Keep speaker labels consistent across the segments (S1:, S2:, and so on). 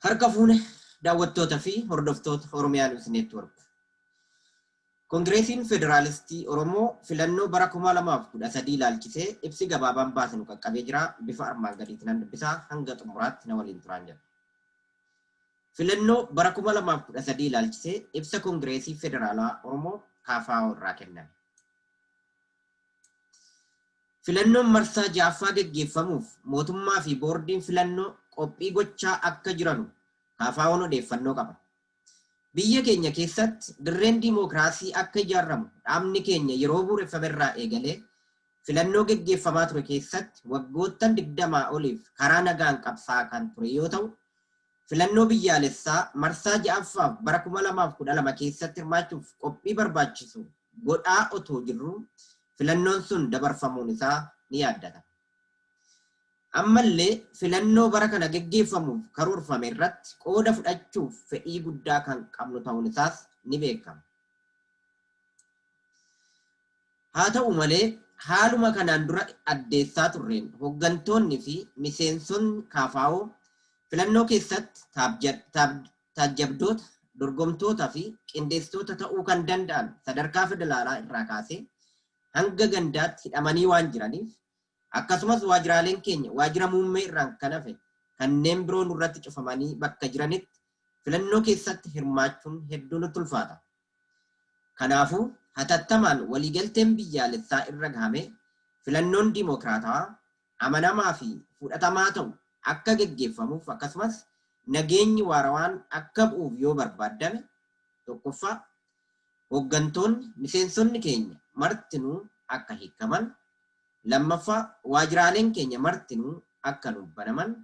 S1: Harka fuune daawwattoota fi hordoftoota Oromiyaa News Network. Koongireesiin Federaalistii Oromoo filannoo bara 2013 ilaalchisee ibsi gabaabaan baase nu qaqqabee jira. Bifa armaan gadiitiin nan dubbisaa, hanga xumuraatti na waliin turaan jira. Filannoo bara 2013 ilaalchisee ibsa Koongireesii Federaalaa Oromoo KFO irraa kenname. Filannoon marsaa ja'affaa geggeeffamuuf mootummaa fi boordiin filannoo qophii gochaa akka jiranu KFO'n odeeffannoo qaba. Biyya keenya keessatti dirreen diimookiraasii akka ijaaramu dhaabni keenya yeroo bu'uureffamerraa eegalee filannoo geggeeffamaa ture keessatti waggoottan 20 oliif karaa nagaan qabsaa'aa kan ture yoo ta'u, filannoo biyyaalessaa marsaa ja'affaaf bara 2012 keessatti hirmaachuuf qophii barbaachisu godhaa otoo jirruu filannoon sun dabarfamuun isaa ni yaaddatama. Ammallee filannoo bara kana geggeeffamuuf karoorfame irratti qooda fudhachuuf fedhii guddaa kan qabnu ta'uun isaas ni beekama. Haa ta'u malee, haaluma kanaan dura addeessaa turreen hoggantoonni fi miseensonni KFO filannoo keessatti taajjabdoota, dorgomtoota fi qindeessitoota ta'uu kan danda'an sadarkaa federaalaa irraa kaasee hanga gandaatti hidhamanii waan jiraniif, akkasumas waajjiraaleen keenya waajjira muummee irraan kan hafe kanneen biroo nurratti cufamanii bakka jiranitti filannoo keessatti hirmaachuun hedduu nutti ulfaata. Kanaafuu hatattamaan waliigalteen biyyaalessaa irra gahame filannoon diimookiraatawaa, amanamaa fi fudhatamaa ta'u akka geggeeffamuuf, akkasumas nageenyi waarawaan akka bu'uuf yoo barbaaddame, tokkoffaa, hooggantoonni, miseensonni keenya martinuu akka hiikaman, lammaffaa, waajjiraaleen keenya martinuu akka nuuf banaman,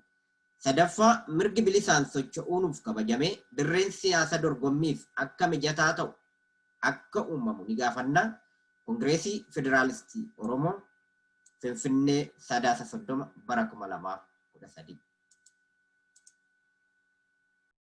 S1: sadaffaa, mirgi bilisaan socho'uu nuuf kabajamee dirreen siyaasa dorgommiif akka mijataa ta'u akka uumamu ni gaafanna. Koongireesii Federaalistii Oromoo, Finfinnee, Sadaasa 30 bara 2013.